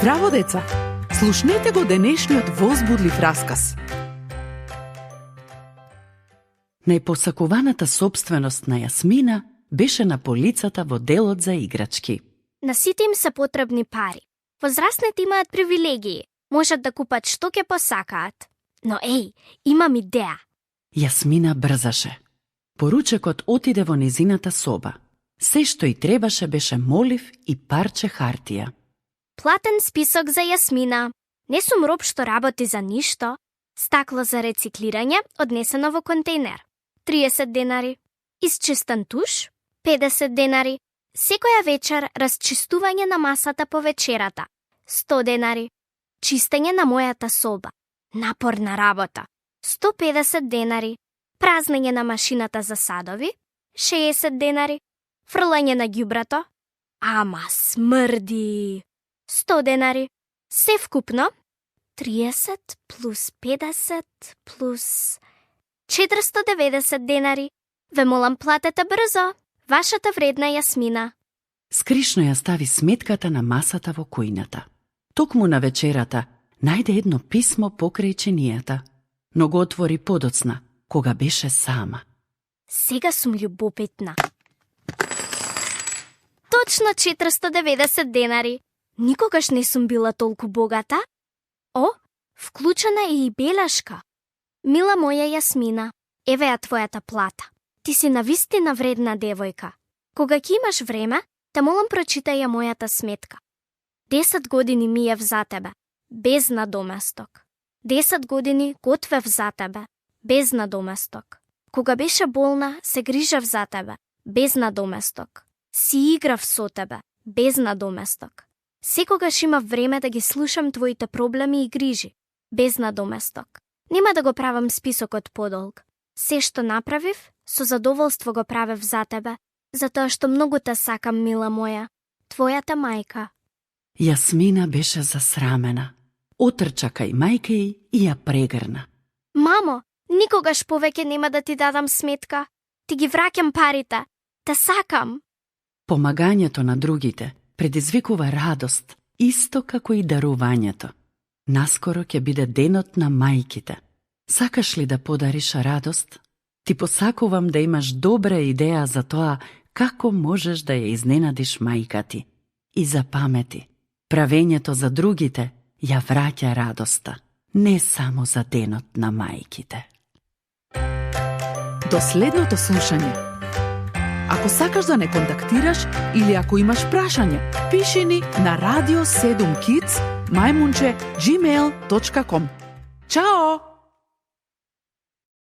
Здраво, деца! Слушнете го денешниот возбудлив расказ. Најпосакуваната сопственост на Јасмина беше на полицата во делот за играчки. На сите им се потребни пари. Возрастните имаат привилегии. Можат да купат што ќе посакаат. Но имам идеја. Јасмина брзаше. Поручекот отиде во незината соба. Се што й требаше беше молив и парче хартија. Платен список за Јасмина. Не сум роб што работи за ништо. Стакло за рециклирање однесено во контейнер. 30 денари. Исчистен туш. 50 денари. Секоја вечер расчистување на масата по вечерата. 100 денари. Чистење на мојата соба. Напорна работа. 150 денари. Празнење на машината за садови. 60 денари. Фрлање на ѓубрато. Ама смрди. 100 денари. Се вкупно 30 плюс 50 плюс 490 денари. Ве молам платете брзо. Вашата вредна Јасмина. Скришно ја стави сметката на масата во кујната. Токму на вечерата најде едно писмо покрај чинијата, но го отвори подоцна, кога беше сама. Сега сум љубопитна. Точно 490 денари. Никогаш не сум била толку богата. О, вклучена е и белешка. Мила моја Јасмина, еве ја твојата плата. Ти си навистина вредна девојка. Кога ќе имаш време, те молам прочитај ја мојата сметка. 10 години миев за тебе, без надоместок. 10 години готвев за тебе, без надоместок. Кога беше болна, се грижев за тебе, без надоместок. Си играв со тебе, без надоместок. Секогаш имав време да ги слушам твоите проблеми и грижи, без надоместок. Нема да го правам списокот подолг. Се што направив, со задоволство го правев за тебе, затоа што многу те сакам, мила моја, твојата мајка. Јасмина беше засрамена. Отрча кај мајка и ја прегрна. Мамо, никогаш повеќе нема да ти дадам сметка. Ти ги враќам парите. Те сакам. Помагањето на другите предизвикува радост, исто како и дарувањето. Наскоро ќе биде денот на мајките. Сакаш ли да подариш радост? Ти посакувам да имаш добра идеја за тоа како можеш да ја изненадиш мајка ти. И запамети, правењето за другите ја враќа радоста, не само за денот на мајките. До следното слушање. Ако сакаш да не контактираш или ако имаш прашање, пиши ни на radio7kids@gmail.com. Чао!